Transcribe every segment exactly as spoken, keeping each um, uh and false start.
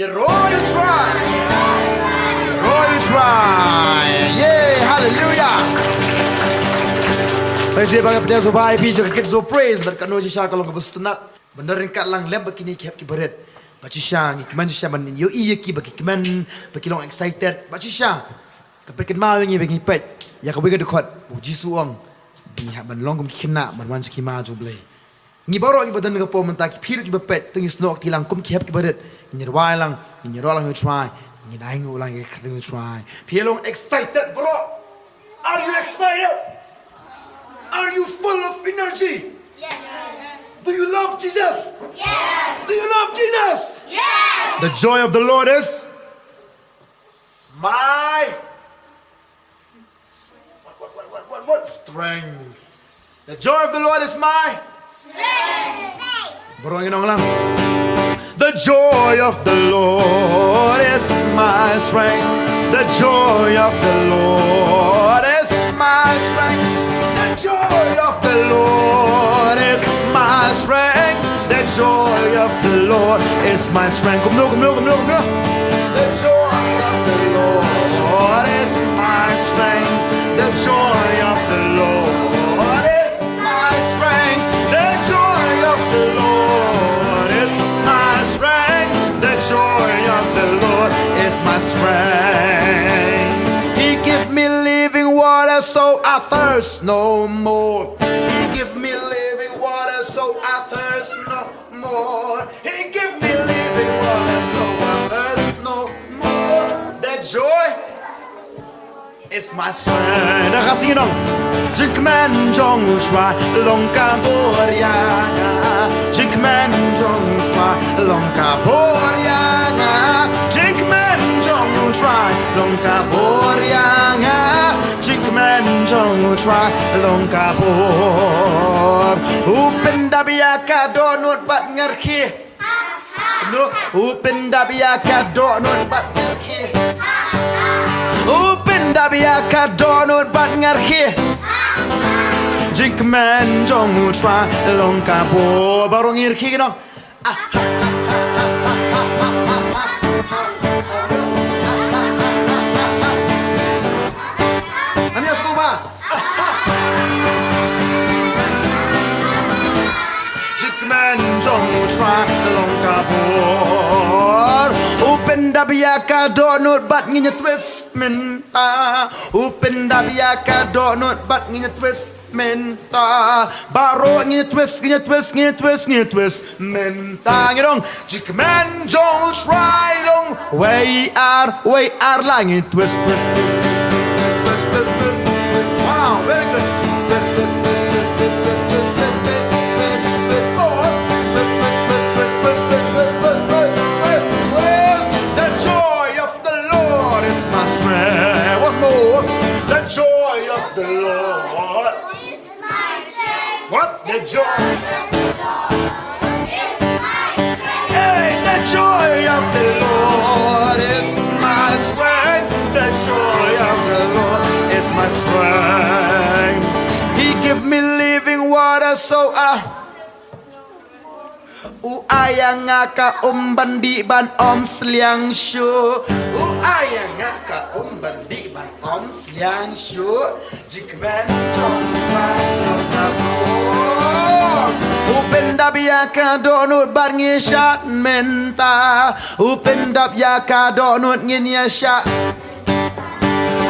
Roy Try. Roy Try. Yay, hallelujah. Praise the Lord, pynïaid sha ba ïa phi jong ka Kids Zone Praise bad katno shisha ka long kaba sngewtynnat ban da ryngkat lang lem bad kine ki hep ki barit. Bad shisha ngi kmen shisha ban ïohi ïa ki ba ki kmen, ba ki long excited. Bad shisha ka pynkynmaw ïa ngi ba ngi peit ïa kawei ka dkhot ba U Jisu u ong, ngi hap ban long kum ki khynnah ban wan sha ki hima jong U Blei. Ngi baroh kiba don ha ka por mynta, ki phi ruh kiba peit, to ngin snoh kti lang kum ki hep ki barit. Ngin rwai lang, ngin rwai lang ïa U Trai, ngin ainguh lang ïa ka kyrteng U Trai. Phi long excited baroh? Are you excited? Are you full of energy? Yes. Do you love Jesus? Yes. Do you love Jesus? Yes. The joy of the Lord is my what, what, what, what, what, what? Strength. The joy of the Lord is my strength. Baroh ngin ong lang. The joy of the Lord is my strength. The joy of the Lord is my strength. The joy of the Lord is my strength. The joy of the Lord is my strength. Kumno, kumno, kumno, kumno? The joy of the Lord is my strength. The joy of the Lord is my strength. The joy of the Lord is my strength. The joy of the Lord is my strength. He give me living water, so I thirst no more. He give me living water, so I thirst no more. He give me living water, so I thirst no more. The joy is my strength. Ïa ka sngewthuh. Jingkmen jong U Trai long ka bor ïa nga. Jingkmen jong U Trai long ka bor ïa nga. Jingkmen jong U Trai long ka bor ïa nga. Jingkmen jong U Trai long ka bor. U pyndap ïa ka dohnud bad ngarkhi. No, u pyndap ïa ka dohnud bad ngarkhi. U pyndap ïa ka dohnud bad ngarkhi. Jingkmen jong U Trai long ka bor. Baroh ngi rkhie noh. Ani asku ba. Jingkmen jong U Trai long ka bor. U pyndap ïa ka dohnud bad ngin ïa twist mynta. U pyndap ïa ka dohnud bad ngin ïa twist mynta. Baroh ngin ïa twist, ngin ïa twist, ngin ïa twist, ngin ïa twist mynta. Ngi ong. Jingkmen jong U Trai long wei ar, wei ar la ngi twist, twist, twist. Wow, very good. Twist, twist, twist. More. Twist, twist, twist. The joy of the Lord is my strength. Once more. The joy of the Lord. What? The joy. Hey, the joy of the Lord is my strength. The joy of the Lord is my strength. He give me living water, so I. U ai ïa nga ka um ban dih ban ym sliang shuh. U ai ïa nga ka um ban dih ban ym sliang shuh. Jingkmen jong U Trai long ka bor. U pyndap ïa ka dohnud bad ngi shad mynta. U pyndap ïa ka dohnud ngin ïa shad.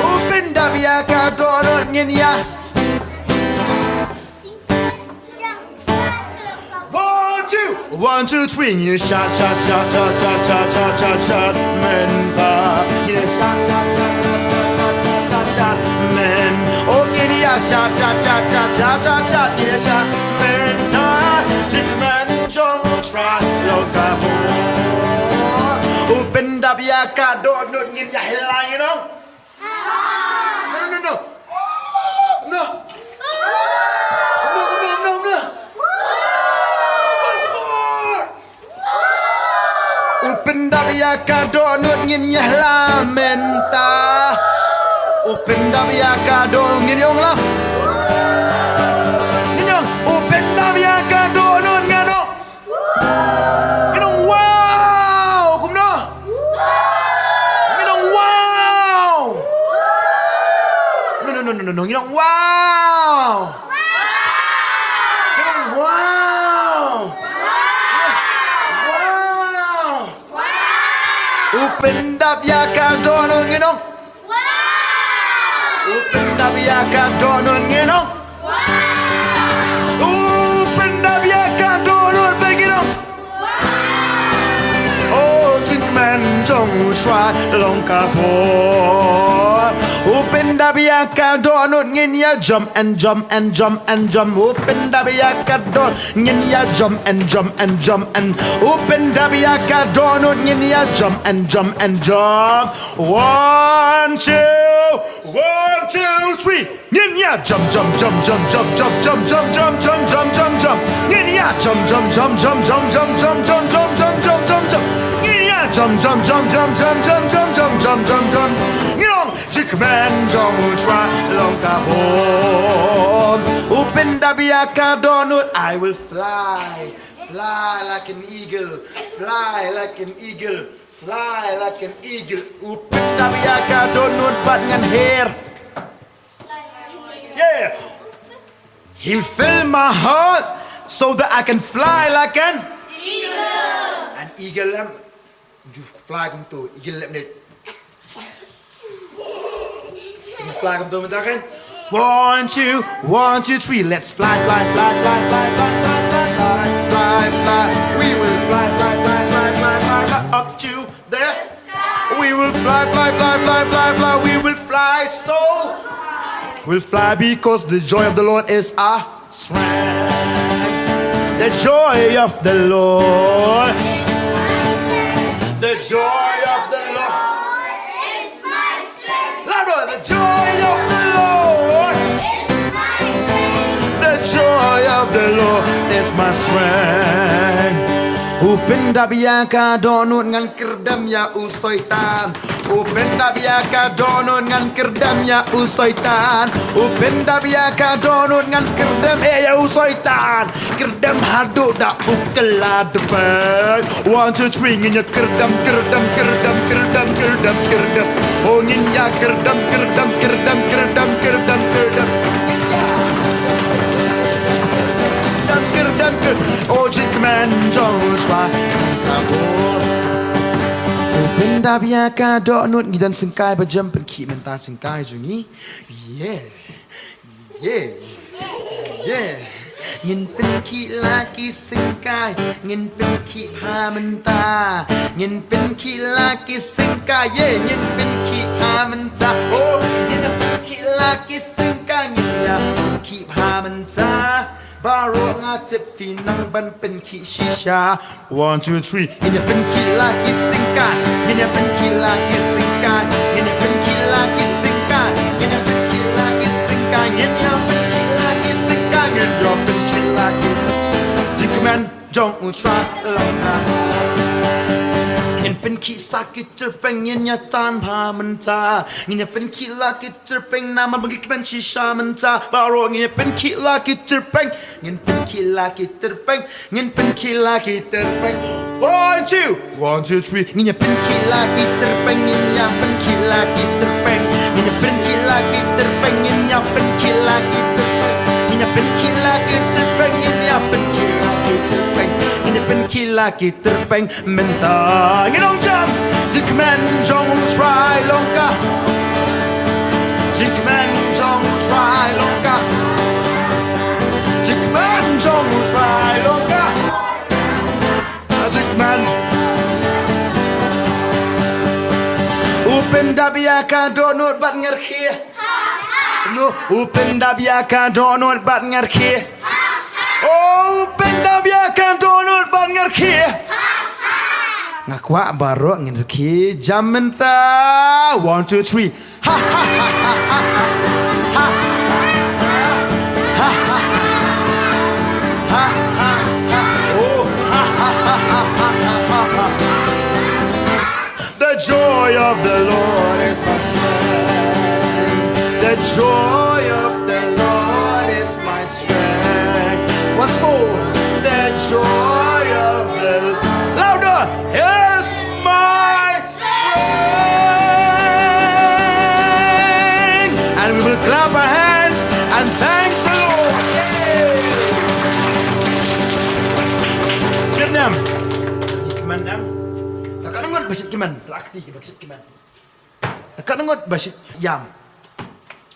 U pyndap ïa ka dohnud ngin ïa. One, two, one, two, three. Ngin shad, shad, shad mynta. Ngin shad, shad, shad myn. Oh, ngin ïa shad, shad, shad. Ngin shad mynta. Jingkmen jong U Trai long ka bor. U pyndap ïa ka dohnud ngin ïa hilang, you know. No, no, no. No. No, no, no, no. Once more. U pyndap ïa ka dohnud ngin ïa hilang mynta. U pyndap ïa ka doh ngin ïong la. Ngin ïong. U pyndap ïa ka dohnud ngan ong. Ngan ong wow. Kumno? Nong, ngi nong, wow! Come on, wow! Wow! U pyndap ïa ka dohnud, ngi nong. U pyndap ïa ka dohnud, ngi nong. U pyndap ïa ka dohnud, ngi nong. O jingkmen jong U Trai long ka bor. U pyndap ïa ka dohnud, ngin ïa jump and jump and jump and jump. U pyndap ïa ka dohnud, ngin ïa jump and jump and jump and. U pyndap ïa ka dohnud, ngin ïa jump and jump and jump. One, two, one, two, three. Ngin ïa jump, jump, jump, jump. Ngin ïa jump, jump, jump, jump. Ngin ïa jump, jump, jump. Ngi nong, jingkmen jong U Trai long ka bor. U pyndap ïa ka dohnud, I will fly, fly like an eagle, fly like an eagle, fly like an eagle. U pyndap ïa ka dohnud bad ngan her. Yeah. He filled my heart so that I can fly like an eagle. An eagle em, ju fly kumto, eagle lep ne. Fly kumto mynta kan. One, two, one, two, three. Let's fly, fly, fly, fly, fly, fly, fly, fly, fly, fly. We will fly, fly, fly, fly, fly, fly, fly, up to there. We will fly, fly, fly, fly, fly, fly. We will fly so. We'll fly because the joy of the Lord is our strength. The joy of the Lord. The joy of the Lord. Louder. The joy of the Lord. The joy of the Lord is my strength. U pyndap ïa ka dohnud ngan kyrdem ïa u Soitan. U pyndap ïa ka dohnud ngan kyrdem ïa u Soitan. U pyndap ïa ka dohnud ngan kyrdem, eh, ïa u Soitan. Kyrdem haduh da u kylla dpei. One, two, three, ngin ïa kyrdem, kyrdem, kyrdem, kyrdem, kyrdem, kyrdem. Oh, ngin ïa kyrdem, kyrdem, kyrdem, kyrdem, kyrdem, kyrdem. Kyrdem, kyrdem, kyrdem. Oh, jingkmen jong U Trai. U pyndap ïa ka dohnud, ngi don syngkai ba jem, pynkhih mynta syngkai jong ngi. Yeah. Yeah. Yeah. Ngin pynkhih la ki syngkai, ngin pynkhih bha mynta. Ngin pynkhih la ki syngkai, yeah, ngin pynkhih bha mynta. Oh, ngin pynkhih la ki syngkai, ngin ïa pynkhih bha mynta. Baroh nga tip phi nang ban pynkhih shisha. One, two, three. Ngin ïa pynkhih la ki syngkai. Ngin ïa pynkhih la ki syngkai. Ngin ïa pynkhih la ki syngkai. Ngin ïa pynkhih la ki syngkai. Ngin ïa pynkhih la ki syngkai. Ngin ïa pynkhih la ki. Jingkmen jong U Trai long ka. Ngin pynkhih sa ki tyrpeng, ngin ïa tan bha mynta. Ngin ïa pynkhih la ki tyrpeng namar ba ngi kmen shisha mynta. Baroh ngin ïa pynkhih la ki tyrpeng. Ngin pynkhih la ki tyrpeng. Ngin pynkhih la ki tyrpeng. One, two. One, two, three. Ngin ïa pynkhih la ki tyrpeng. Ngin ïa pynkhih la ki tyrpeng. Ngin ïa pynkhih la ki tyrpeng. Ngin ïa pynkhih la ki tyrpeng. Ngin ïa pynkhih la ki tyrpeng. Ngin ïa pynkhih la ki tyrpeng. Ngin ïa pynkhih la ki tyrpeng. Mynta ngi nong jam. Jingkmen jong U Trai long ka. Jingkmen jong U Trai long ka. Jingkmen jong U Trai long ka. Jingkmen. U pyndap ïa ka dohnud bad nga rkhie. No, u pyndap ïa ka dohnud bad nga rkhie. O, u pyndap ïa ka dohnud bad nga rkhie. Nga kwah baroh ngin rkhie jam mynta. One, two, three. Ha, ha, ha. Ha, ha, ha. Oh, ha, ha, ha. The joy of the Lord is my strength. The joy of the Lord is my strength. Once more. The joy of the Lord. Louder. Is my strength. And we will clap our hands. Ba shit kmen, rakti ki ba shit kmen. Ka ngut ba shit ïam.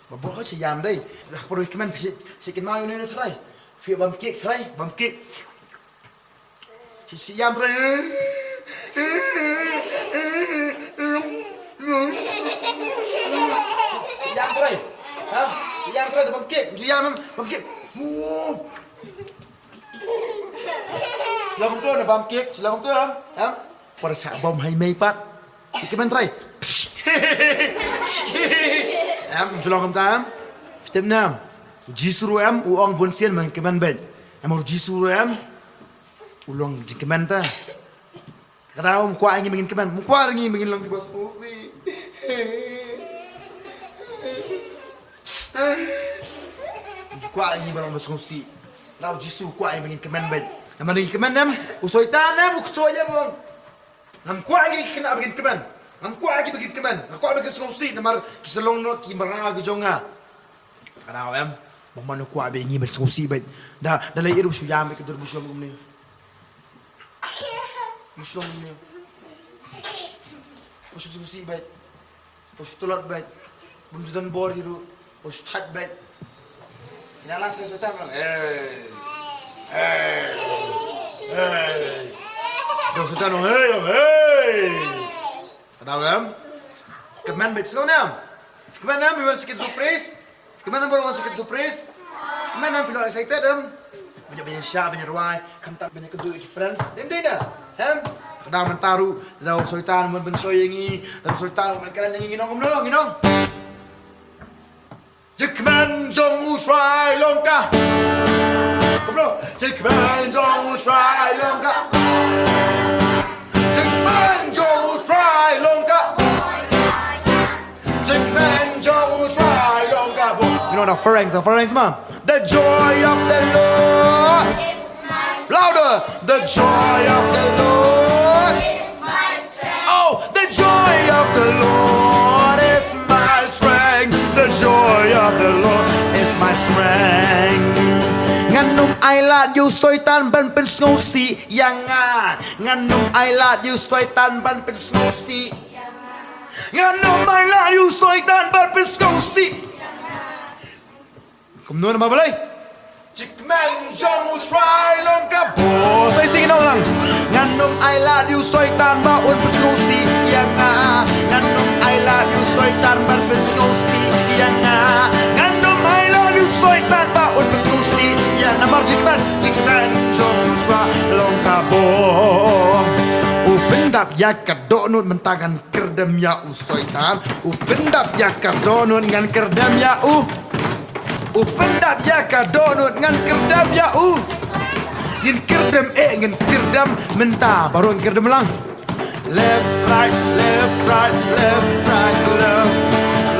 Ba bor ka shit ïam dei. Dah perlu kmen ba shit, shit kmen ïa uni uni trai. Phi bam kek trai, bam kek. Shit, shit ïam trai. Shit ïam trai. Ha? Shit ïam trai, bam kek. Shit ïam, bam kek. Oh. Long tu na bam kek, long tu em. Em. Para sa bom hai mei pat. Ki kmen trai. Em, julong em tam. Fitem nam. Jisu ruh em, u ong bun sien man kmen beit. Em, u Jisu ruh em. U long jingkmen ta. Ka dei um kwah ngi mangin kmen, um kwah ngi mangin long ki ba sngewsih. Um kwah ngi ba long ba sngewsih. Ka dei u Jisu kwah ngi mangin kmen beit. Namar ngi kmen em, u Soitan em, u kso em ong. Ngam kwah ïa ki khynnah ba kin kmen. Ngam kwah ïa ki ba kin kmen. Ngam kwah ba kin sngewsih namar ki sa long noh ki mraw ki jong nga. Ka dei em. Ba man u kwah ba ngi ban sngewsih beit. Da, da lei ir ba shu ïam beit ka dur ba shu long kumne. Ba shu long kumne. Ba shu sngewsih beit. Ba shu tlot beit. Bym ju don bor hi ruh. Ba shu thait beit. Ina lang ka Soitan lang. Hey. Hey. Hey. Ka Soitan lang. Hey, hey. Ka dei em. Kmen beit sngewsih em. Kmen em, we want to get surprise. Kmen em, we want to get surprise. Kmen em, feel excited em. Banya banya sha, banya rwai, khamtam banya kynduh ïa ki friends. Dem dei na. Em. Ka dei mynta ruh, da u Soitan mon ban soi ïa ngi, da u Soitan mon kren ïa ngi, ngi nong kumno, ngi nong. Jingkmen jong u Trai long ka. Kumno? Jingkmen jong u Trai long ka. Jingkmen jong u Trai long ka. Jingkmen jong u Trai long ka. You know the Pharynx, the Pharynx, man. The joy of the Lord. Louder. The joy of the Lord. Oh, the joy of the Lord is my strength. The joy of the Lord is my strength. Ngan ym ailad ïa u Soitan ban pynsngewsih ïa nga. Ngan ym ailad ïa u Soitan ban pynsngewsih. Ngan ym ailad ïa u Soitan ban pynsngewsih. Kumno namar balei? Jingkmen jong u Trai long ka bor. Sa shisien ngan ong lang. Ngan ym ailad ïa u Soitan ba un pynsngewsih ïa nga. Ngan ym ailad ïa u Soitan ban pynsngewsih ïa nga. Ngan ym ailad ïa u Soitan ba un pynsngewsih ïa nga. Namar jingkmen, jingkmen jong u Trai long ka bor. U pyndap ïa ka dohnud mynta ngan kyrdem ïa u Soitan. U pyndap ïa ka dohnud ngan kyrdem ïa u. U pyndap ïa ka dohnud ngan kyrdem ïa u. Ngin kyrdem eh, ngin kyrdem mynta. Baroh ngin kyrdem lang. Left, right, left, right, left, right, left.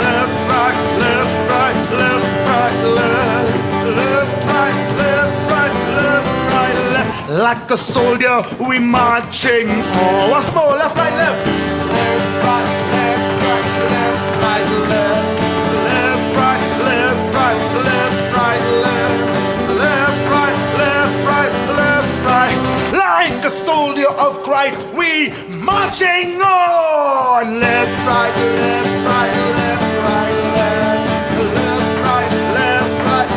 Left, right, left, right, left, right, left. Left, right, left, right, left, right, left. Like a soldier, we marching on. Once more, left, right, left. Left, right, left, right, left, right, left. Left, right, left, right, left, right, left. Left, right, left, right, left, right. Like a soldier of Christ, we marching on. Left, right, left, right, left, right, left. Left, right, left, right.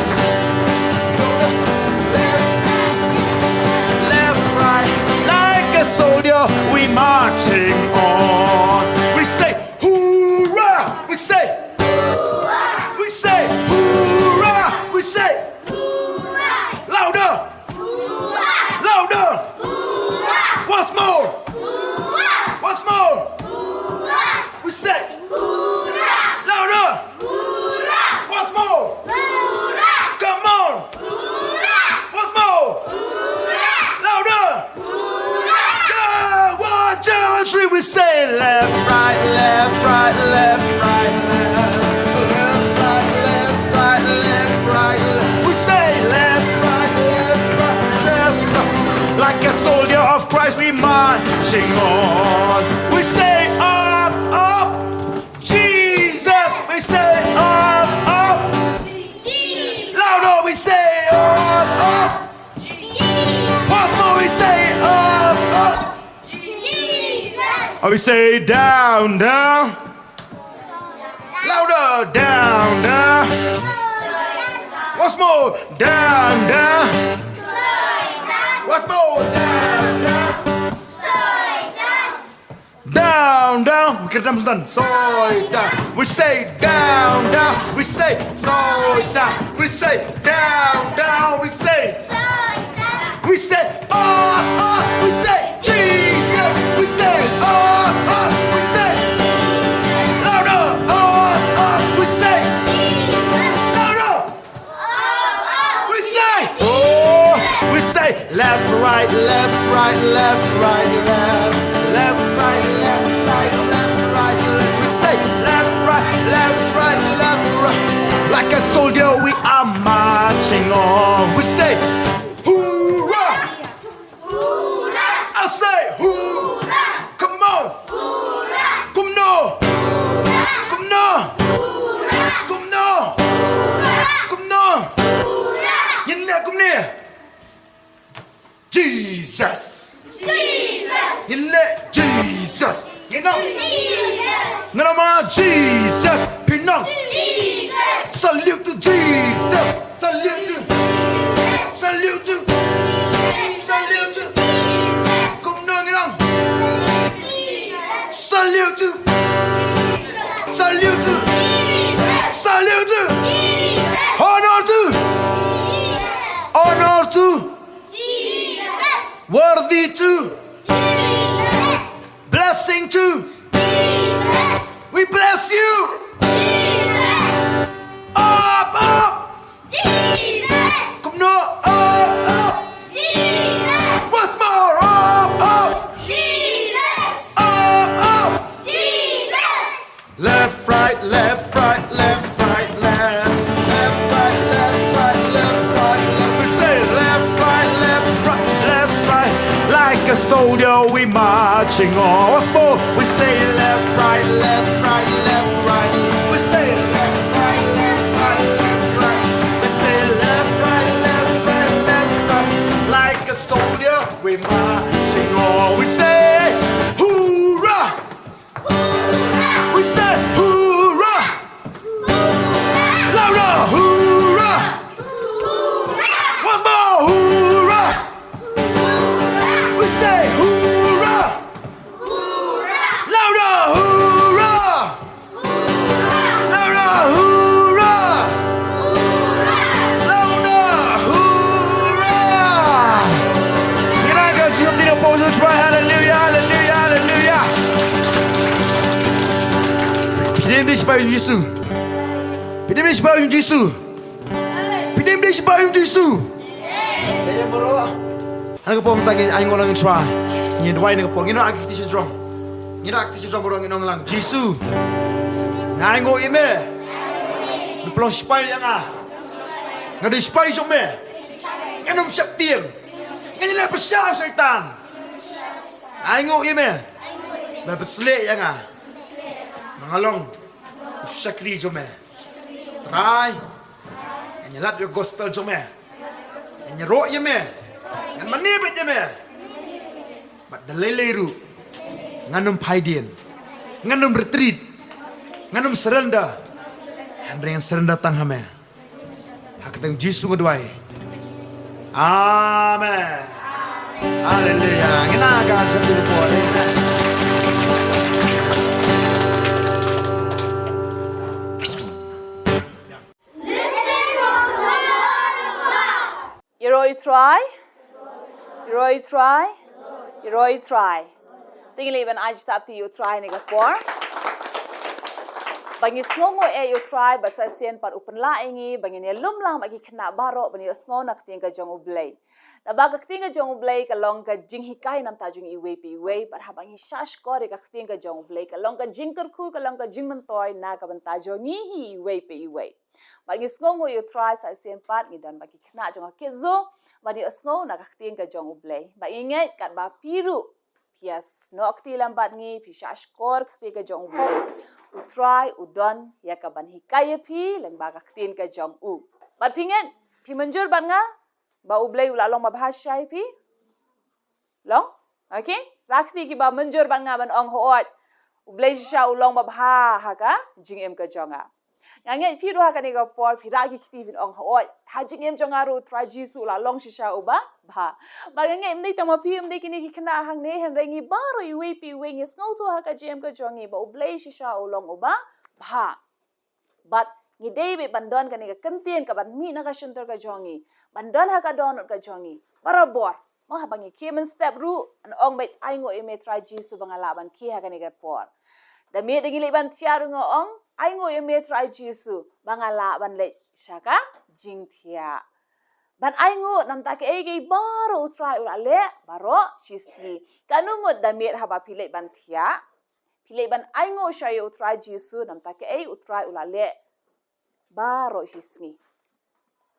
Left, left, right. Like a soldier, we marching on. We say, hoorah! We say, we say, hoorah! We say, louder! Louder! Once more! Once more! We say, louder! Once more! Come on! Once more! Louder! Yeah! One, two, three, we say left, right, left, right, left, right, left. Left, right, left, right, left, right, left. We say left, right, left, right, left, right. Like a soldier of Christ, we marching on. We say up, up, Jesus. We say up, up. Louder, we say up, up. Once more, we say up, up. Jesus. Oh, we say down, down. Louder, down, down. Once more, down, down. Once more, down, down. Down, down. Kita dah menonton. Soita. We say down, down. We say soita. We say down, down. We say. We say up, up. We say Jesus. We say up, up. We say louder. Up, up. We say louder. We say, oh, we say, left, right, left, right, left, right, left, left, right, left, right, left, right, left. We say, left, right, left, right, left, right. Like a soldier, we are marching on. We say, hoorah! Hoorah! I say, hoorah! Come on! Hoorah! Kumno? Hoorah! Kumno? Hoorah! Kumno? Hoorah! Kumno? Hoorah! Ngin leh kumne. Jesus. Jesus. Ngin leh Jesus. Ngin ong. Jesus. Ngin ong ma Jesus. Phin ong. Jesus. Salute to Jesus. Salute to. Salute to. Salute to. Kumno ngin ong. Salute to. Salute to. Salute to. Honor to. Honor to. Worthy to. Blessing to. We bless you. Up, up. Jesus! Kumno? Up, up! Jesus! Once more, up, up! Jesus! Up, up! Jesus! Left, right, left, right, left, right, left. Left, right, left, right, left, right, left. We say left, right, left, right, left, right. Like a soldier, we marching on. Once more, we say left, right, left, right, left, right. We say left, right, left, right, left, right. We say left, right, left, right, left, right. Like a soldier, we marching on. We say, hoorah! We say, hoorah! Louder, hoorah! Once more, hoorah! We say, hoorah! Louder, hoorah! Louder, hoorah! Louder, hoorah! Ngin ai ka jingim ïa u Trai, hallelujah, hallelujah, hallelujah. Phi dei ne em shipai u Jisu? Phi dei ne em shipai u Jisu? Phi dei ne em shipai u Jisu? Hana ka por mynta ngin ainguh lang ïa u Trai. Ngin duwai na ka por, ngin rah ka kti sha jrong. Ngin rah ka kti sha jrong baroh, ngin ong lang, Jisu, nga ainguh ïa me. Me pynlong shipai ïa nga. Nga dei shipai jong me. Ngan ym sheptieng. Ngan ym leh pyrshah ïa u Soitan. Nga ainguh ïa me. Me pynsleh ïa nga ba nga long u shakri jong me. Trai, ngan ïalap ïa ka gospel jong me. Ngan ïaroh ïa me. Ngan mane beit ïa me. Bad da lei lei ruh ngan ym phai dien. Ngan ym retreat. Ngan ym surrender. Hynrei ngan surrender tang ha me. Ha ka kyrteng Jisu nga duwai. Amen. Hallelujah. Ngin ai ka jingim ïa u Trai. Ïaroh ïa u Trai. Ïaroh ïa u Trai. Ïaroh ïa u Trai. Te ngin leit ban ai jingthoh ïa u Trai ha kane ka por. Ba ngi sngewnguh ïa u Trai ba sa shisien pat u pynlah ïa ngi ba ngin ïalum lang bad ki khynnah baroh ban ïohsngew na ka ktien ka jong U Blei. Naba ka ktien ka jong U Blei ka long ka jinghikai na ka bynta jong iwei pa iwei, bad haba ngi shahshkor ïa ka ktien ka jong U Blei ka long ka jingkyrkhu, ka long ka jingmyntoi na ka bynta jong ngi hi iwei pa iwei. Bad ngi sngewnguh ïa u Trai sa shisien pat, ngi don bad ki khynnah jong ka Kids Zoo ban ïohsngew na ka ktien ka jong U Blei. Bad ngi ngeit katba phi ruh phi ïasnoh kti lem bad ngi, phi shahshkor ka ktien ka jong U Blei, u Trai u don ïa kaban hikai ïa phi lyngba ka ktien ka jong u. Bad phi ngeit, phi mynjur bad nga ba U Blei u la long babha shisha ïa phi? Long? Okay. Rah kti kiba mynjur ban nga ban ong hooid. U Blei shisha u long ba bha ha ka jingim ka jong nga. Nga ngeit phi ruh ha kane ka por phi rah ki kti phin ong hooid. Ha jingim jong nga ruh u Trai Jisu u la long shisha uba bha. Bad nga ngeit ym dei tang ma phi ym dei kine ki khynnah hangne hynrei ngi baroh iwei pa iwei ngi sngewthuh ha ka jingim ka jong ngi ba u Blei shisha u long uba bha. Bad ngi dei beit ban don kane ka kyntien kaban mih na ka shyntur ka jong ngi. Ban don ha ka dohnud ka jong ngi. Barabor. Mo haba ngi khie mynstep ruh, yn ong beit ainguh ïa me Trai Jisu ba nga lah ban khie ha kane ka por. Da miet da ngi leit ban thiah ruh nga ong, ainguh ïa me Trai Jisu ba nga lah ban leit sha ka jingthiah. Ban ainguh namta kaei kaei baroh u Trai u la leh, baroh shisngi. Katno ngut da miet haba phi leit ban thiah. Phi leit ban ainguh shuwa ïa u Trai Jisu namta kaei u Trai u la leh. Baroh shisngi.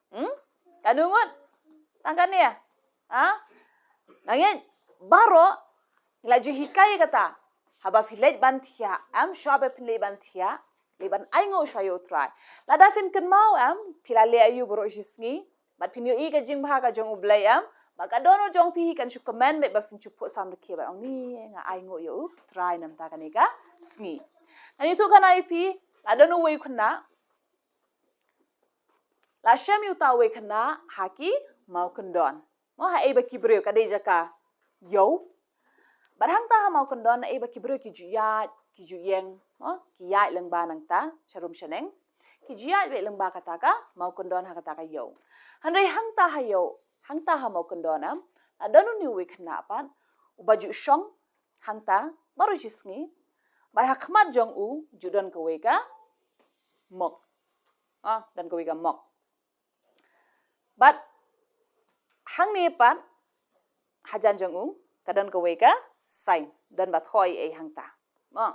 Hmm? Katno ngut? Tang kane ïa? Ha? Nga ngeit baroh ngi la ju hikai ïa kata. Haba phi leit ban thiah, em shuwa ba phin leit ban thiah, leit ban ainguh shuwa ïa u Trai. Lada phin kynmaw em, phi la leh aïu baroh shisngi. Bad phin ïohi ka jingbha ka jong u Blei em. Bad ka dohnud jong phi hi kan shu kmen beit ba phin shu phuh sam rkhie bad ong ni nga ainguh ïa u Trai namta kane ka sngi. Ngan ïathuh khana ïa phi, la don uwei u khynnah. La shem ïa uta uwei u khynnah ha ki mawkyndon. Mo ha ei ba ki briew ka dei jaka ïew. Bad hangta ha mawkyndon ei ba ki briew ki ju ïaid, ki ju ïeng, mo, ki ïaid lyngba nangta, sharum shaneng. Ki ju ïaid beit lyngba kata ka mawkyndon ha kata ka ïew. Hynrei hangta ha ïew, hangta ha mawkyndon em, la don une uwei u khynnah pat, uba ju shong, hangta, baroh shisngi, bad ha khmat jong u, ju don kawei ka mok. Ah, don kawei ka mok. Bad hangne pat, hajan jong u, ka don kawei ka sign, don ba thoh ei ei hangta. Mo.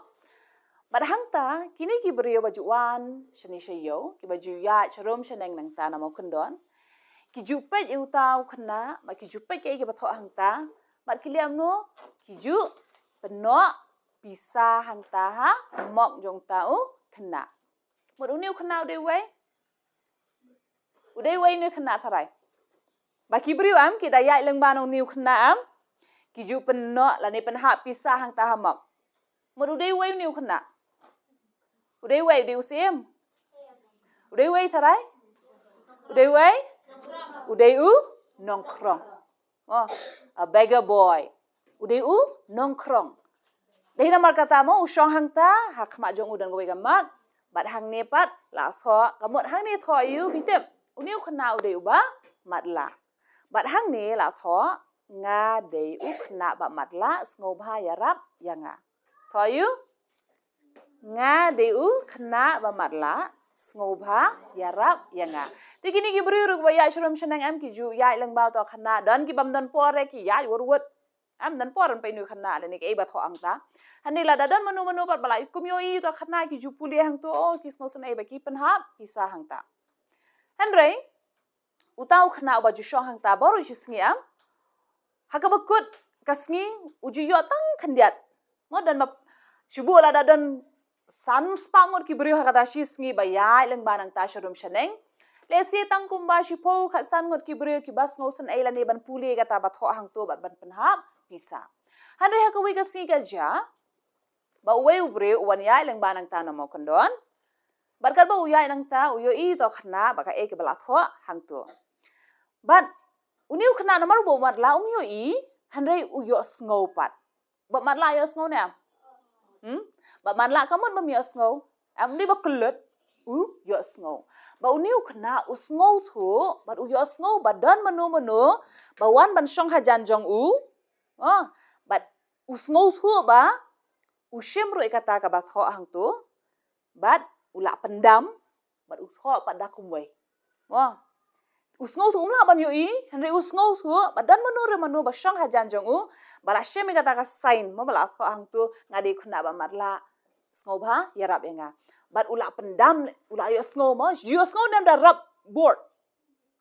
Bad hangta, kine ki briew ba ju wan, shane sha ïew, kiba ju ïaid, sharum shaneng nangta na mawkyndon. Ki ju peit ïa uta u khynnah, bad ki ju peit kaei kiba thoh hangta, bad ki leh kumno, ki ju pynnoh pisa hangta ha mok jong uta u khynnah. Mut une u khynnah u dei uwei? U dei uwei une u khynnah tharai? Ba ki briew em, ki da ïaid lyngba na une u khynnah em, ki ju pynnoh lane pynhap pisa hangta ha mok. Mut u dei uwei une u khynnah? U dei uwei, u dei u syiem? U dei uwei tharai? U dei uwei? U dei u nongkhrong. Oh, a beggar boy. U dei u nongkhrong. Dei namar kata mo u shong hangta, ha khmat jong u don kawei ka mok, bad hangne pat, la thoh, ka mut hangne thoh ïa u phi tip. Une u khynnah u dei uba matlah. Bad hangne la thoh, nga dei u khynnah ba matlah, sngewbha ïarap ïa nga. Thoh ïa u? Nga dei u khynnah ba matlah, sngewbha ïarap ïa nga. Te kine ki briew ruh ba ïaid sharum shaneng em ki ju ïaid lyngba uta u khynnah, don ki bym don por re ki ïaid wut wut. Em don por ban peit une u khynnah lane kaei ba thoh hangta. Hynrei lada don mano mano pat ba la kum ïohi uta u khynnah ki ju pule hangto, oh ki sngewsynei ba ki pynhap pisa hangta. Hynrei uta u khynnah uba ju shong hangta baroh shi sngi em, ha kaba kut ka sngi u ju ïoh tang khyndiat. Mo don ma shu buh lada don san spah ngut ki briew ha kata shi sngi ba ïaid lyngba nangta sharum shaneng. Lehse tang kumba shiphew khatsan ngut ki briew kiba sngewsynei lane ban pule kata ba thoh hangto bad ban pynhap pisa. Hynrei ha kawei ka sngi ka jia ba uwei u briew u wan ïaid lyngba nangta na mawkyndon. Bad katba u ïaid nangta u ïohi uta u khynnah bad kaei kaba la thoh hangto. Bad une u khynnah namar u ba matlah um ïohi, hynrei u ïohsngew pat. Ba matlah ïohsngew ne em? Hmm? Ba matlah ka mut bym ïohsngew. Em, dei ba kyllut u ïohsngew. Ba une u khynnah u sngewthuh bad u ïohsngew ba don mano mano ba wan ban shong hajan jong u. Oh, bad u sngewthuh ba u shim ruh ïa kata kaba thoh hangto. Bad u la pyndam bad u thoh pat da kumwei. Mo. U sngewthuh um lah ban ïohi, hynrei u sngewthuh ba don mano re mano ba shong hajan jong u, ba la shim ïa kata ka sign, mo ba la thoh hangto nga dei u khynnah ba matlah, sngewbha ïarap ïa nga. Bad u la pyndam, u la ïohsngew mo, ïohsngew ne em da rep board.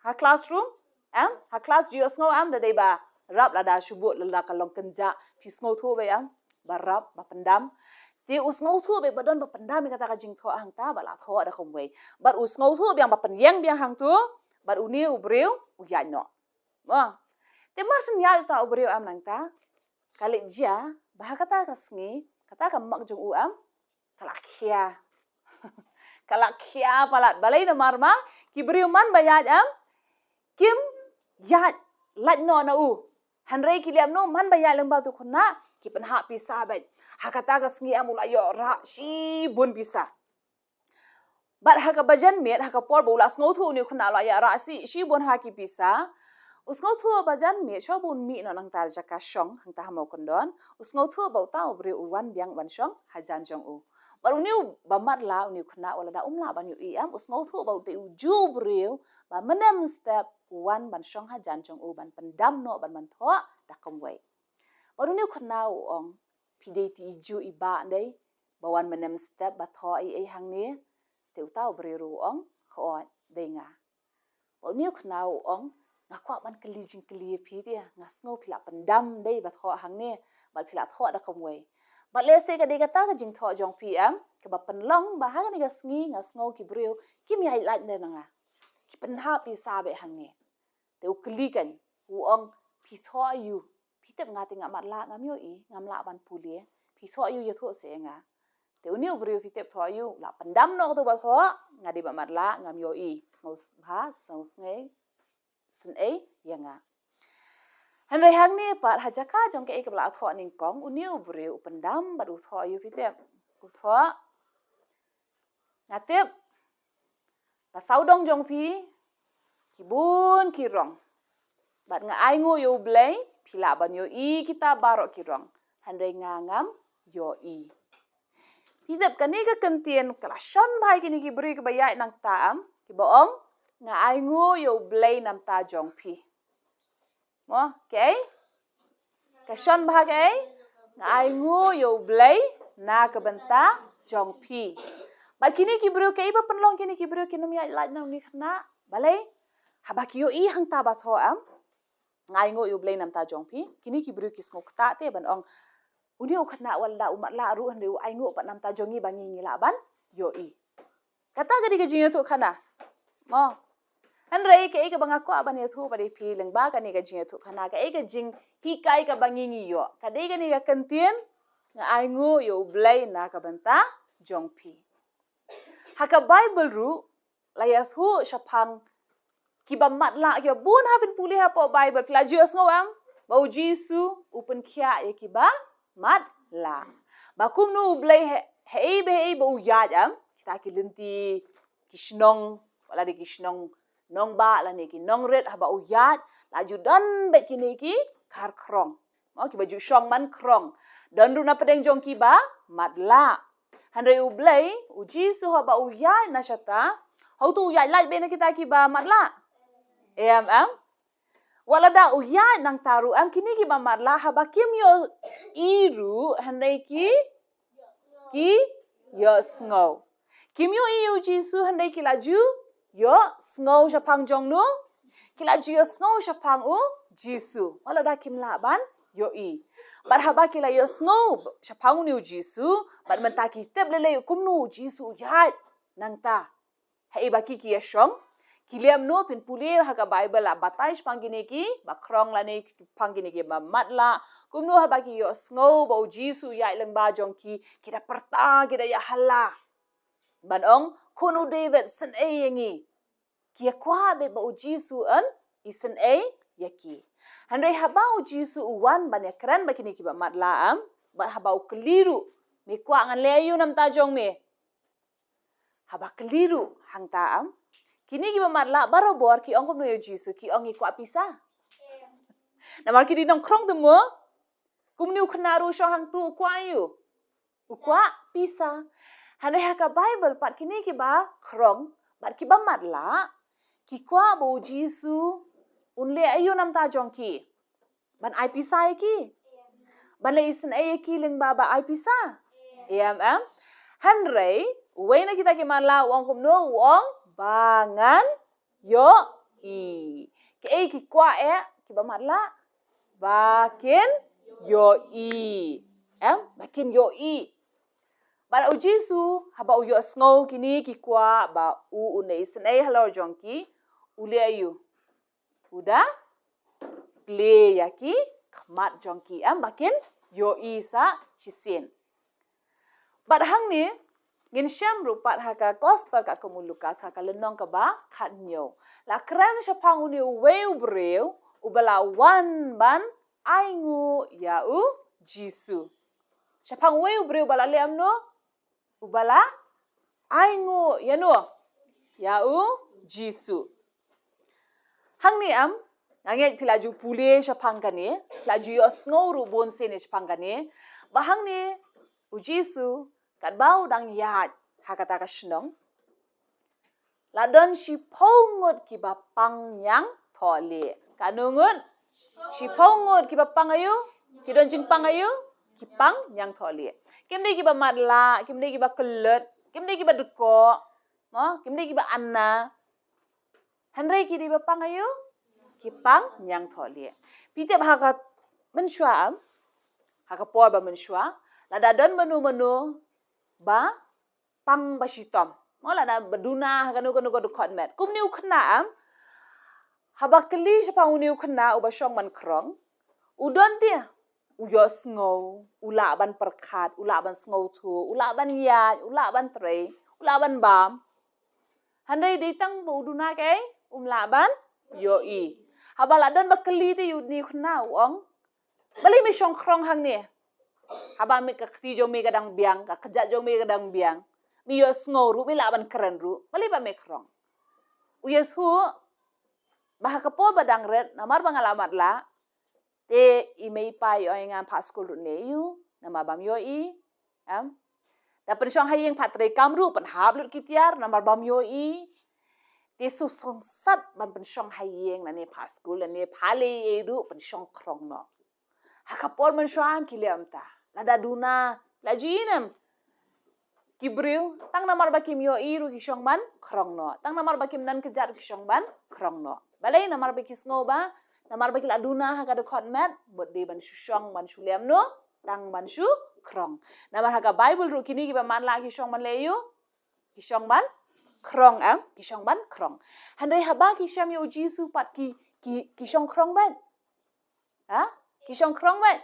Ha classroom, em? Ha class ïohsngew em da dei ba rep lada shu buh lada ka long kynjah. Phi sngewthuh beit em? Ba rep, ba pyndam. Te u sngewthuh beit ba don ba pyndam ïa kata ka jingthoh hangta bad la thoh da kumwei. Bad u sngewthuh biang ba pynïeng biang hangto, bad une u briew u ïaid noh. Mo. Te mar shen ïaid uta u briew em nangta. ka leit jia ba ha kata ka sngi, kata ka mak jong u em, ka la khia. Ka la khia palat. Balei? Namar ma ki briew man ba ïaid em, kim ïaid lait noh na u. Hynrei ki lem noh, man ba ïaid lyngba utu u khynnah, ki pynhap pisa beit. Ha kata ka sngi em u la ïoh rah shibun pisa. Bad ha kaba jan miet, ha ka por ba u la sngewthuh une u khynnah u la ïoh rah shi, shibun ha ki pisa, u sngewthuh ba jan miet, shuwa ba un mih noh nangta jaka shong hangta ha Mawkyndon, u sngewthuh ba uta u briew u wan biang ban shong hajan jong u. Bad une u ba matlah, une u khynnah, wat lada um lah ban ïohi em, u sngewthuh ba uta u ju u briew ba mynne mynstep u wan ban shong hajan jong u, ban pyndam noh, ban, ban thoh da kumwei. Bad une u khynnah u ong, phi dei te i ju i bah dei, ba wan mynne mynstep ba thoh ei ei hangne? Te uta u briew ruh u ong, hooid, dei nga. Bad une u khynnah u ong, nga kwah ban kylli jingkylli ïa phi te, nga sngew phi la pyndam dei ba thoh hangne, bad phi la thoh da kumwei? Bad lehse ka dei kata ka jingthoh jong phi em, kaba pynlong ba ha kane ka sngi nga sngew ki briew kim ïaid lait na nga, ki pynhap pisa beit hangne. Te u kylli keiñ, u ong, phi thoh aïu? Phi tip nga te nga matlah, ngam ïohi, ngam lah ban pule. Phi thoh aïu, ïathuh seh ïa nga. Te une u briew, phi tip thoh aïu, la pyndam noh kato ba thoh, nga dei ba matlah, ngam ïohi. Sngewbha, sngewsynei, sngewsynei ïa nga. Hynrei hangne pat, ha jaka jong kaei kaba la thoh nyngkong, une u briew u pyndam bad u thoh aïu, phi tip? U thoh, nga tip ba sawdong jong phi ki bun ki rong, bad nga ainguh ïa U Blei phi lah ban ïohi kita baroh ki rong, hynrei nga ngam ïohi. Phi tip, kane ka kyntien ka la shon bha ïa kine ki briew kiba ïaid nangta em, kiba ong, nga ainguh ïa U Blei na bynta jong phi. Mo, kaei? Ka shon bha kaei? Nga ainguh ïa U Blei na ka bynta jong phi. Bad kine ki briew, kaei ba pynlong kine ki briew kin ym ïaid lait na une u khynnah? Balei? Haba ki ïohi hangta ba thoh em, nga ainguh ïa U Blei na bynta jong phi, kine ki briew ki sngew ktah te ban ong, une u khynnah wat la u matlah ruh, hynrei u ainguh pat na bynta jong ngi ba ngi ngi lah ban ïohi. Kata ka dei ka jingïathuhkhana. Mo. Hynrei kaei kaba nga kwah ban ïathuh bad ïa phi lyngba kane ka jingïathuhkhana, kaei ka jinghikai kaba ngi ngi ïoh? Ka dei kane ka kyntien, nga ainguh ïa U Blei na ka bynta jong phi. Ha ka Baibl ruh la ïathuh shaphang kiba matlah kiba bun. Ha, phin pule hapoh Baibl, phi la ju ïohsngew em ba U Jisu u pynkhiah ïa kiba matlah. Ba kumno U Blei, ha, haei ba haei ba u ïaid em, kita ki lynti, ki shnong, wat la dei ki shnong nongbah lane ki nongrit, haba u ïaid la ju don beit kine ki kharkhrong. Mo, kiba ju shong man khrong. Don ruh na pdeng jong kiba matlah. Hynrei U Blei, U Jisu, haba u ïaid na shata, hato u ïaid lait beit na kita kiba matlah? Em, em. Wat lada u ïaid nangta ruh em, kine kiba matlah haba kim ïohi ruh, hynrei ki, ki ïohsngew. Kim ïohi ïa U Jisu, hynrei ki la ju ïohsngew shaphang jong no? Ki la ju ïohsngew shaphang U Jisu, wat lada kim lah ban ïohi. Bad haba ki la ïohsngew shaphang une U Jisu, bad mynta ki tip lei lei kumno U Jisu u ïaid nangta. Haei ba ki ki ïashong, ki lem noh, phin pule ha ka Baibl la batai shaphang kine kiba khrong lane shaphang kine kiba matlah, kumno haba ki ïohsngew ba U Jisu u ïaid lyngba jong ki, ki da pyrta, ki da ïahala. Ban ong, Khun u David, synei ïa ngi. Ki ïa kwah beit ba U Jisu un isynei ïa ki. Hynrei haba U Jisu u wan ban ïakren bad kine kiba matlah em, bad haba u kylli ruh, me kwah ngan leh aïu na bynta jong me? Haba kylli ruh hangta em, kine kiba matlah barabor ki ong kumno ïa U Jisu? Ki ong, ngi kwah pisa. Namar ki dei nongkhrong te mo. Kumne u khynnah ruh u shong hangtu, u kwah aïu? U kwah pisa. Hynrei ha ka Baibl pat kine kiba khrong bad kiba matlah ki kwah ba U Jisu un leh aïu na bynta jong ki? Ban ai pisa ïa ki? Ban leh isynei ïa ki lyngba ba ai pisa? Em, em. Hynrei uwei na kita ki matlah u ong kumno? U ong, ba ngan ïohi. Kaei ki kwah eh kiba matlah? Ba kin ïohi. Em, ba kin ïohi. Bad U Jisu haba u ïohsngew kine ki kwah ba u un isynei halor jong ki, u leh aïu? U da plie ïa ki khmat jong ki, em, ba kin ïohi sa shisien. Bad hangne ngin shem ruh pat ha ka gospel katkum u Lukas ha ka lynnong kaba khathynñiew. La kren shaphang une uwei u briew uba la wan ban ainguh ïa u Jisu. Shaphang uwei u briew ba la leh kumno? Uba la ainguh ïa no? Ïa u Jisu. Hangne, em, nga ngeit phi la ju pule shaphang kane, phi la ju ïohsngew ruh bun sien shaphang kane. Ba hangne u Jisu katba u dang ïaid ha kata ka shnong, la don shiphew ngut kiba pang ñiangthohlieh. Katno ngut? Shiphew ngut kiba pang aïu? Ki don jingpang aïu? Ki pang ñiangthohlieh. Kim dei kiba matlah, kim dei kiba kyllut, kim dei kiba dkoh, mo, kim dei kiba anna. Hynrei ki dei ba pang aïu? Ki pang ñiangthohlieh. Phi tip ha ka mynshuwa, em, ha ka por ba mynshuwa, lada don mano mano ba pang ba shitom, mo, lada ba duna ha kano kano ka dkhot met, kumne u khynnah, em, haba kylli shaphang une u khynnah uba shong ban khrong, u don te u ïohsngew, u lah ban pyrkhat, u lah ban sngewthuh, u lah ban ïaid, u lah ban trei, u lah ban bam. Hynrei dei tang ba u duna kaei, um lah ban ïohi. Haba la don ba kylli te ïa une u khynnah, u ong, balei me shong khrong hangne? Haba me, ka kti jong me ka dang biang, ka kjat jong me ka dang biang, me ïohsngew ruh, me lah ban kren ruh, balei ba me khrong? U ïathuh ba ha ka por ba dang rit, namar ba nga la matlah, te i mei i pa i ong ïa nga phah skul ruh ne ïa u, namar bam ïohi, em. Da pynshong ha ïing phah trei kam ruh, pynhap lut ki tiar, namar bam ïohi. Te shu sngewsat ban pynshong ha ïing, lane phah skul, lane phah lei ei ruh, pynshong khrong noh. Ha ka por mynshuwa em ki leh kumta. Lada duna, la ju ïohi ne em? Ki briew, tang namar ba kim ïohi ruh ki shong ban khrong noh. Tang namar ba kim don kjat ruh ki shong ban khrong noh. Balei? Namar ba ki sngew ba, namar ba ki la duna ha ka dkhot met, bad dei ban shu shong, ban shu leh kumno, tang ban shu khrong. Namar ha ka Baibl ruh kine kiba matlah ki shong ban leh aïu? Ki shong ban khrong, em, ki shong ban khrong. Hynrei haba ki shem ïa u Jisu pat ki, ki, ki shong khrong beit. Ha? Ki shong khrong beit?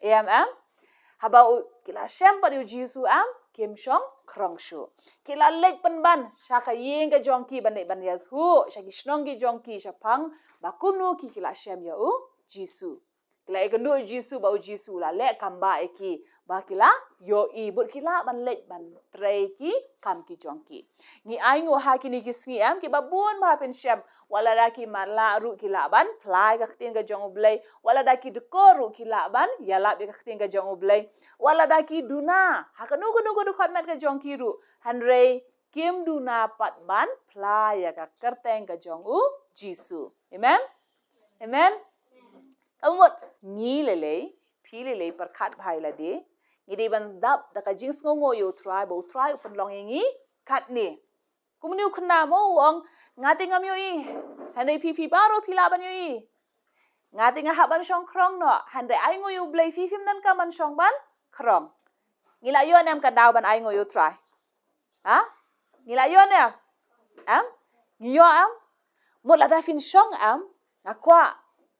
Em, em. Haba u, ki la shem pat ïa u Jisu, em, kim shong khrong shuh. Ki la leit pynban sha ka ïing ka jong ki ban leit ban ïathuh sha ki shnong ki jong ki shaphang ba kumno ki, ki la shem ïa u Jisu. Ki la ïakynduh ïa u Jisu, ba u Jisu u la leh kam ba ïa ki, ba ki la ïohi, bad ki lah ban leit ban trei ki kam ki jong ki. Ngi ainguh ha kine ki sngi, em, kiba bun ba phin shem, wat lada ki matlah ruh ki lah ban phla ïa ka ktien ka jong U Blei, wat lada ki dkoh ruh ki lah ban ïalap ïa ka ktien ka jong U Blei, wat lada ki duna ha kano kano ka dkhot met ka jong ki ruh, hynrei kim duna pat ban phla ïa ka kyrteng ka jong u Jisu. Amen. Amen. Ka mut ngi lei lei, phi lei lei, pyrkhat bha ïa lade. Ngi dei ban dap da ka jingsngewnguh ïa U Trai, ba U Trai u pynlong ïa ngi katne. Kumne u khynnah mo u ong, nga te ngam ïohi. Hynrei phi, phi baroh phi lah ban ïohi. Nga te nga hap ban shong khrong noh. Hynrei ainguh ïa U Blei, phi phim donkam ban shong ban khrong. Ngi la ïoh ne em ka daw ban ainguh ïa U Trai? Ha? Ngi la ïoh ne em? Em? Ngi ïoh em? Mut lada phin shong em, nga kwah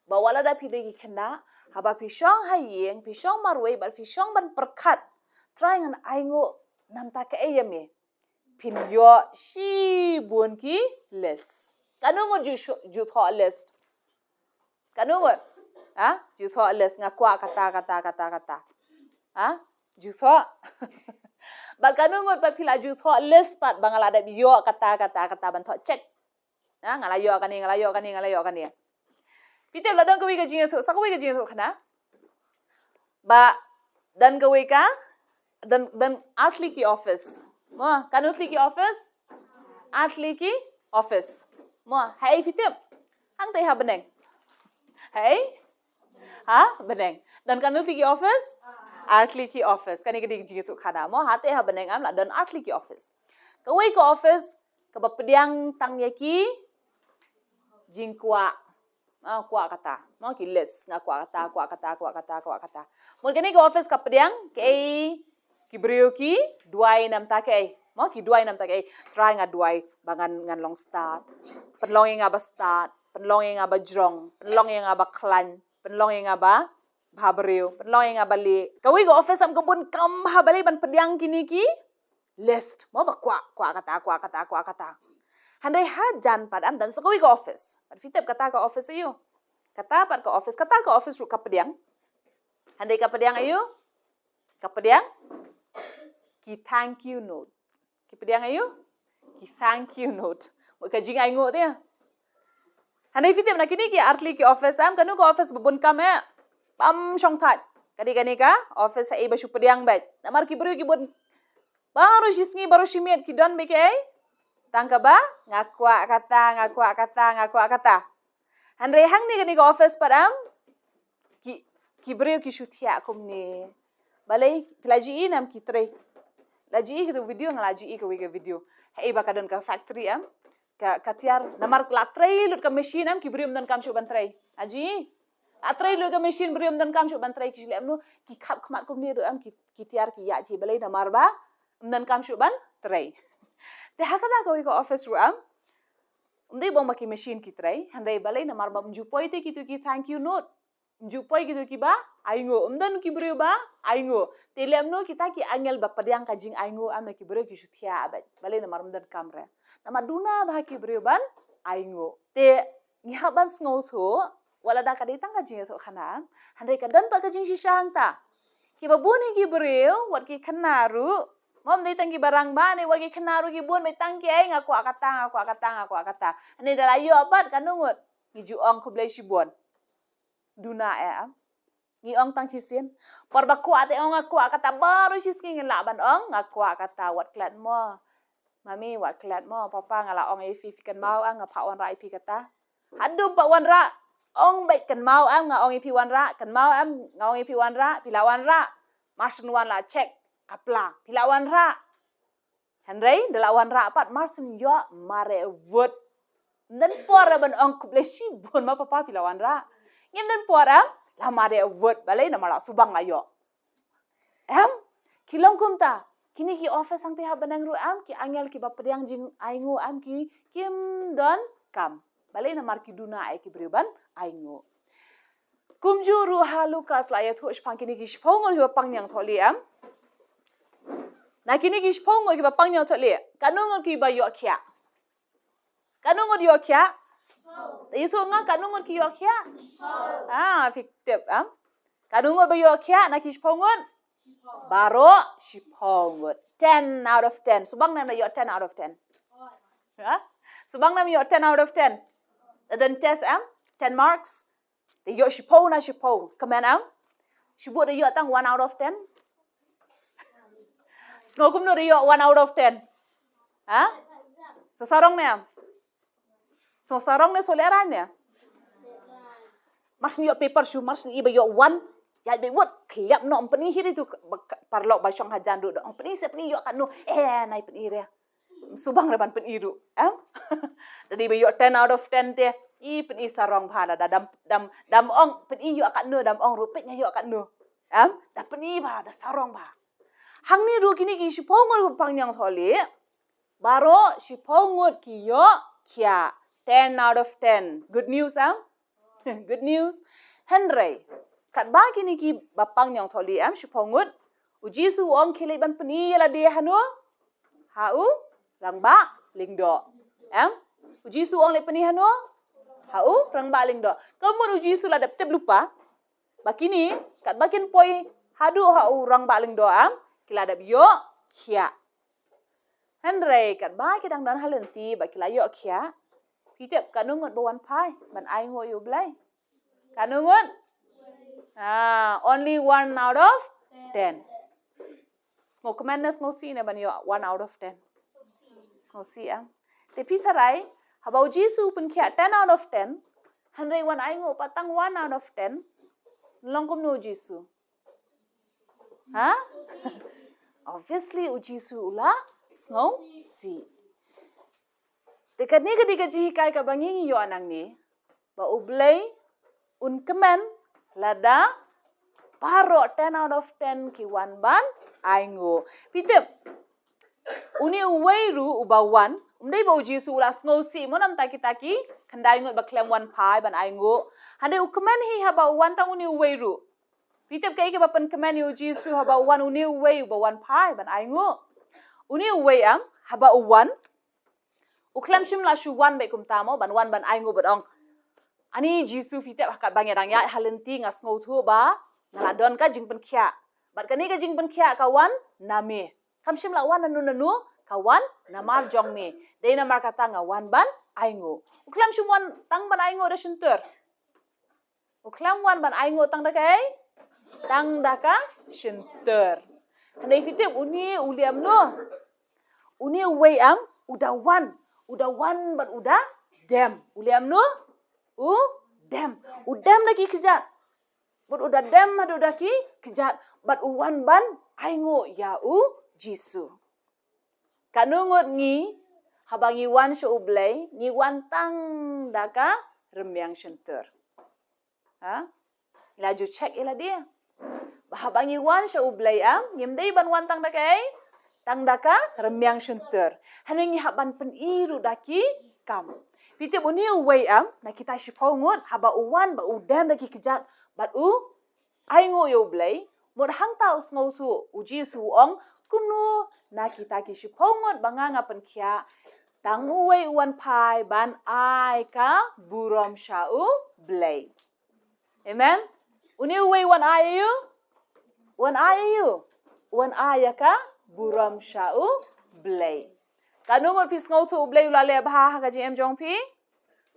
ba wat lada phi dei ki khynnah, haba phi shong ha ïing, phi shong marwei, bad phi shong ban pyrkhat, Trai ngan ainguh na bynta kaei ïa me, phin ïoh shibun ki list. Katno ngut ju shu-, ju thoh list? Katno ngut? Ha? Ju thoh list, nga kwah kata, kata, kata, kata. Ha? Ju thoh. Bad katno ngut pat phi la ju thoh list pat ba nga la dep ïoh kata, kata, kata ban thoh check. Ha? Nga la ïoh kane, nga la ïoh kane, nga la ïoh kane. Phi tip la don kawei ka jingïathuh, sa kawei ka jingïathuh kane. Ba don kawei ka, don, don artylli ki office. Mo, katno tylli ki office? Artylli ki office. Mo, haei phi tip? Hangtei ha bneng. Haei? Ha bneng. Don katno tylli ki office? Artylli ki office. Kane ka dei ka jingïathuh khana. Mo, hangtei ha bneng em la don artylli ki office. Kawei ka office kaba pdiang tang ïa ki jingkwah. Ah, kwah kata. Mo, ki list, nga kwah kata, kwah kata, kwah kata, kwah kata. Mo, kane ka office ka pdiang, kaei, ki briew ki duwai na bynta kaei? Mo, ki duwai na bynta kaei? Trai nga duwai ba ngan, ngan long stad. Pynlong ïa nga ba stad, pynlong ïa nga ba jrong, pynlong ïa nga ba khlaiñ, pynlong ïa nga ba bha briew, pynlong ïa nga ba lieh. Kawei ka office am ka bun kam bha, balei ban pdiang kine ki list. Mo ba kwah, kwah kata, kwah kata, kwah kata. Hynrei hajan pat am don sa kawei ka office. Pat phi tip kata ka office aïu? Kata pat ka office, kata ka office ruh ka pdiang. Hynrei ka pdiang aïu? Ka pdiang ki thank you note. Ki pdiang aïu? Ki thank you note. Mut ka jingainguh te. Hynrei phi tip na kine ki artylli ki office am, kano ka office ba bun kam eh? Bam shong thait. Ka dei kane ka office haei ba shu pdiang beit. Namar ki briew ki bun, baroh shi sngi, baroh shi miet ki don beit kiei? Tang kaba nga kwah kata, nga kwah kata, nga kwah kata. Hynrei hangne kane ka office pat am, ki, ki briew ki shu thiah kumne. Balei, phi la ju ïohi ne em ki trei? La ju ïohi kito video, nga la ju ïohi kawei ka video. Haei ba ka don ka factory am, ka, ka tiar, namar la trei lut ka machine am, ki briew ym don kam shuh ban trei. La ju ïohi? La trei lut ka machine, briew ym don kam shuh ban trei, ki shu leh kumno? Ki khap khmat kumne ruh am, ki, ki tiar ki ïaid hi. Balei? Namar ba ym don kam shuh ban trei. Te ha kata kawei ka office ruh am, ym dei ba ym ba ki machine ki trei, hynrei balei? Namar ba ym ju poi te kito ki thank you note. Ym ju poi kito kiba ainguh. Ym don ki briew ba ainguh. Te leh kumno kita ki angel ba pdiang ka jingainguh am, na ki briew ki shu thiah beit. Balei? Namar ym don kam re. Namar duna bha ki briew ban ainguh. Te ngi hap ban sngewthuh, wat lada ka dei tang ka jingïathuhkhana, hynrei ka don pat ka jingshisha hangta. Kiba bun hi ki briew, wat ki khynnah ruh, mo ym dei tang kiba rangbah ne, wat ki khynnah ruh ki bun beit tang kiei, nga kwah kata, nga kwah kata, nga kwah kata. Hynrei da la ïoh pat, kano ngut? Ngi ju ong khublei shibun. Duna eh am. Ngi ong tang shisien. Por ba kwah te ong nga kwah kata, baroh shi sngi ngin lah ban ong nga kwah kata. Wat klet mo. Mami, wat klet mo. Papa, nga la ong ïa phi, phi kynmaw am, nga phah wanrah ïa phi kata. Haduh phah wanrah. Ong beit kynmaw am, nga ong ïa phi wanrah. Kynmaw am, nga ong ïa phi wanrah. Phi la wanrah. Mar shen wan la check. Ka pla. Phi la wanrah. Hynrei da la wanrah pat, mar shen ïoh mareh wut. Ym don por ban ong khublei shibun ma papa, phi la wanrah. Ngim don por am, la mareh wut. Balei? Namar la subang la ïoh. Em? Ki long kumta. Kine ki office hangta ha bneng ruh am, ki angel kiba pdiang jingainguh am, ki kim don kam. Balei? Namar ki duna eh ki briew ban ainguh. Kumjuh ruh ha Lukas la ïathuh shaphang kine ki shiphew ngut kiba pang ñiangthohlieh am. Na kine ki shiphew ngut kiba pang ñiangthohlieh, katno ngut kiba ïoh khiah? Katno ngut ïoh khiah? Ïathuh nga, katno ngut ki ïoh khiah? Ah, phi tip am. Katno ngut ba ïoh khiah na ki shiphew ngut? Baroh shiphew ngut. Ten out of ten. Subang ne em la ïoh ten out of ten? Ha? Subang ne em ïoh ten out of ten? Don test am? Ten marks. Te ïoh shiphew na shiphew. Kmen am? Shibun da ïoh tang one out of ten. Sngew kumno da ïoh one out of ten? Ha? Sa sarong ne em? Sngew sarong ne, sngew lehraiñ ne? Mar shen ïoh paper shu, mar shen i ba ïoh one. Ïaid beit wut, khlem noh, ym pyni hi ri tu, paralok ba shong hajan ruh da ong pyni se, pyni ïoh katno. Eh, nai pyni re. Subang re ban pyni ruh, em? Da dei ba ïoh ten out of ten te, i pyni sarong bha lada, dam, dam, dam ong pyni ïoh katno, dam ong ruh peit nga ïoh katno. Em? Da pyni bha, da sarong bha. Hangne ruh kine ki shiphew ngut ba pang ñiangthohlieh, baroh shiphew ngut ki ïoh khiah, ten out of ten. Good news, em? Good news. Hynrei katba kine kiba pang ñiangthohlieh, em, shiphew ngut, u Jisu u ong khie leit ban pyni ïa lade hano? Ha u rangbah lyngdoh. Em? U Jisu u ong leit pyni hano? Ha u rangbah lyngdoh. Ka mut u Jisu la dep tip lypa ba kine katba kin poi haduh ha u rangbah lyngdoh, em, ki la dep ïoh khiah. Hynrei katba ki dang don ha lynti ba ki la ïoh khiah, phi tip katno ngut ba wan phai ban ainguh ïa U Blei? Katno ngut? Ah, only one out of ten. Sngewkmen ne sngewsih ne ban ïoh one out of ten? Sngewsih, em? Te phi tharai, haba u Jisu u pynkhiah ten out of ten, hynrei wan ainguh pat tang one out of ten, long kumno u Jisu? Ha? Obviously u Jisu u la sngewsih. Te kane ka dei ka jinghikai kaba ngi ïoh nangne, ba U Blei un kmen lada baroh ten out of ten ki wan ban ainguh. Phi tip, une uwei ruh uba wan, ym dei ba u Jisu u la sngewsih mo namar kita ki khyndai ngut ba khlem wan phai ban ainguh. Hynrei u kmen hi haba u wan tang une uwei ruh. Phi tip kaei kaba pynkmen ïa u Jisu haba u wan, une uwei uba wan phai ban ainguh? Une uwei, em, haba u wan, u khlem shym la shu wan beit kumta mo, ban wan ban ainguh bad ong, ani Jisu, phi tip, ha kaba nga dang ïaid ha lynti nga sngewthuh ba nga la don ka jingpynkhiah. Bad kane ka jingpynkhiah ka wan na me. Kam shym la wan na nu na nu, ka wan namar jong me. Dei namar kata nga wan ban ainguh. U khlem shym wan tang ban ainguh da shyntur. U khlem wan ban ainguh tang da kaei? Tang da ka shyntur. Hynrei phi tip une u leh kumno? Une uwei, em, u da wan. U da wan bad u da dem. U leh kumno? U dem. U dem da ki kjat. Bad u da dem haduh da ki kjat. Bad u wan ban ainguh ïa u Jisu. Katno ngut ngi, haba ngi wan sha u Blei, ngi wan tang da ka rymmiang shyntur? Ha? Ngi la ju check ïa lade. Ba haba ngi wan sha u Blei, em, ngim dei ban wan tang da kaei? Tang da ka rymmiang shyntur. Hynrei ngi hap ban pyni ruh da ki kam. Phi tip une uwei, em, na kita shiphew ngut, haba u wan bad u dem da ki kjat bad u ainguh ïa u Blei, mut hangta u sngewthuh, u Jisu u ong, kumno na kita ki shiphew ngut ba nga nga pynkhiah, tang uwei u wan phai ban ai ka burom sha u Blei. Amen. Une uwei u wan ai ïa u, u wan ai ïa u, u wan ai ïa ka burom sha u Blei. Katno ngut phi sngewthuh u Blei u la leh bha ha ka jingim jong phi?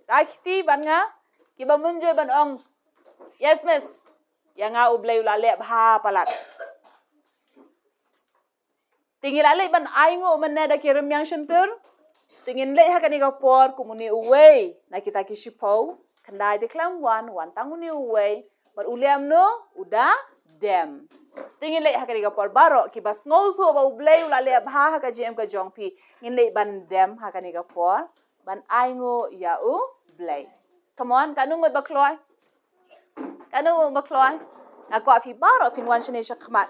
Rai kti bad nga, kiba mynjur ban ong, yes miss, ïa nga u Blei u la leh bha palat. Te ngi la leit ban ainguh mynne da ki rymmiang shyntur. Te ngin leit ha kane ka por kum une uwei na kita ki shiphew. Khyndai te khlem wan, wan tang une uwei. Bad u leh kumno? U da dem. Te ngin leit ha kane ka por, baroh kiba sngewthuh ba u Blei u la leh bha ha ka jingim ka jong phi, ngin leit ban dem ha kane ka por ban ainguh ïa u Blei. Come on, katno ngut ba kloi? Katno ngut ba kloi? Nga kwah phi baroh phin wan shane shakhmat.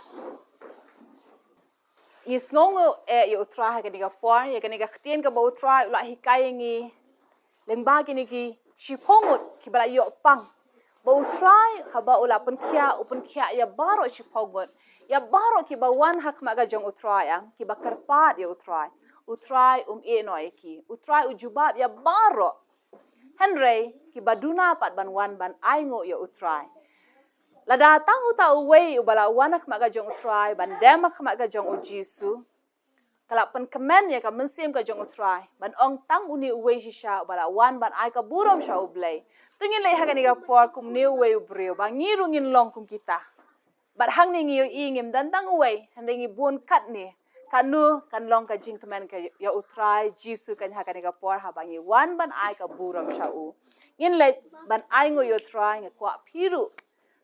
Ngi sngewnguh eh ïa u Trai ha kane ka por, ïa kane ka ktien kaba u Trai u la hikai ïa ngi lyngba kine ki shiphew ngut kiba la ïoh pang. Ba u Trai haba u la pynkhiah, u pynkhiah ïa baroh shiphew ngut. Ïa baroh kiba wan ha khmat ka jong u Trai, ïa kiba kyrpad ïa u Trai, u Trai um ïehnoh ïa ki. U Trai u jubab ïa baroh. Hynrei kiba duna pat ban wan ban ainguh ïa u Trai. Lada tang uta uwei uba la wan ha khmat ka jong u Trai, ban dem ha khmat ka jong u Jisu, ka la pynkmen ïa ka mynsiem ka jong u Trai ban ong tang une uwei shisha uba la wan ban ai ka burom sha u Blei. Te ngin leit ha kane ka por kum une uwei u briew, ba ngi ruh ngin long kum kita. Bad hangne ngi ïohi ngim don tang uwei, hynrei ngi bun katne. Katno kan long ka jingkmen ka ïa u Trai Jisu kan ha kane ka por haba ngi wan ban ai ka burom sha u. Ngin leit ban ainguh ïa u Trai. Nga kwah phi ruh,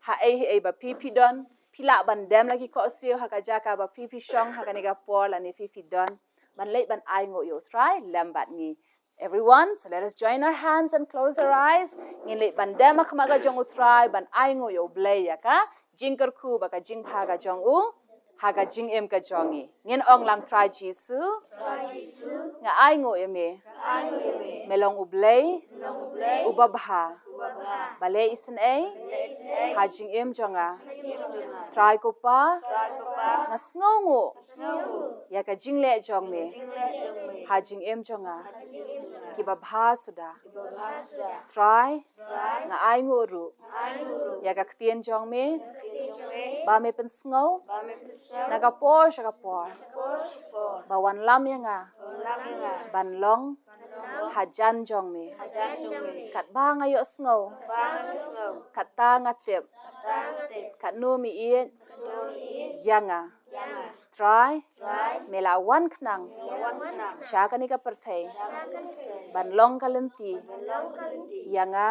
haei haei ba phi phi don, phi lah ban dem la ki khohsiew ha ka jaka ba phi phi shong ha kane ka por lane phi phi don, ban leit ban ainguh ïa u Trai lem bad ngi. Everyone, so let us join our hands and close our eyes. Ngin leit ban dem ha khmat ka jong u Trai, ban ainguh ïa u Blei ïa ka jingkyrkhu bad ka jingbha ka jong u ha ka jingim ka jong ngi. Ngin ong lang: Trai Jisu, nga ainguh ïa me. Me long u Blei uba bha, ba leh isynei ha jingim jong nga. Trai ko Pa, nga sngewnguh ïa ka jingleh jong me ha jingim jong nga. Kiba bha suda. Trai, nga ainguh ruh ïa ka ktien jong me ba me pynsngew na ka por sha ka por, ba wanlam ïa nga ban long hajan jong me. Katba nga ïohsngew, kata nga tip katno me ïeit ïa nga. Trai, me la wan khnang sha kane ka pyrthei ban long ka lynti ïa nga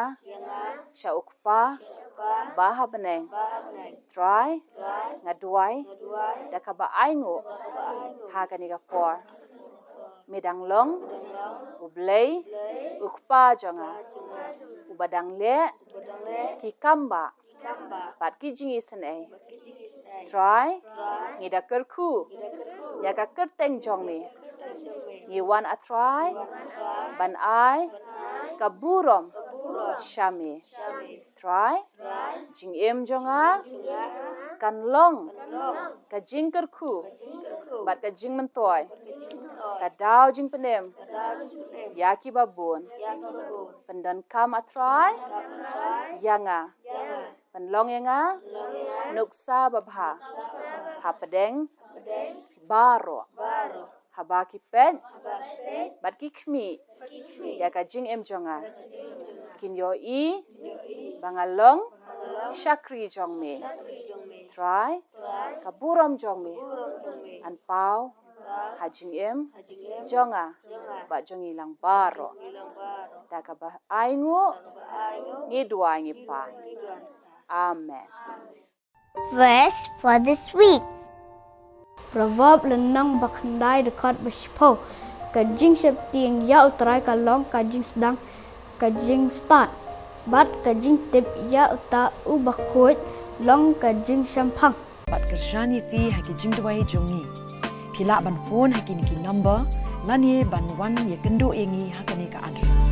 sha u Kpa ba ha bneng. Trai, nga duwai da kaba ainguh ha kane ka por, me dang long u Blei, u Kpa jong nga, uba dang leh ki kambah bad ki jingisynei. Trai, ngi da kyrkhu ïa ka kyrteng jong me. Ngi wan, A Trai, ban ai ka burom sha me. Trai, jingim jong nga kan long ka jingkyrkhu bad ka jingmyntoi, ka daw jingpynim ïa kiba bun, pyndonkam, A Trai, ïa nga, pynlong ïa nga nuksa babha hapdeng baroh, haba ki peit bad ki khmih ïa ka jingim jong nga, kin ïohi ba nga long shakri jong me. Trai, ka burom jong me yn paw ha jingim jong nga bad jong ngi lang baroh. Da kaba ainguh ngi duwai ngi pan. Amen. Verse for this week. Proverb lynnong ba khyndai dkhot ba shiphew. Ka jingsheptieng ïa U Trai ka long ka jingsdang, ka jingstad, bad ka jingtip ïa uta uba khuid long ka jingshemphang. Bad kyrshan ïa phi ha ki jingduwai jong ngi. Phi lah ban phone ha kine ki number lane ban wan ïakynduh ïa ngi ha kane ka address.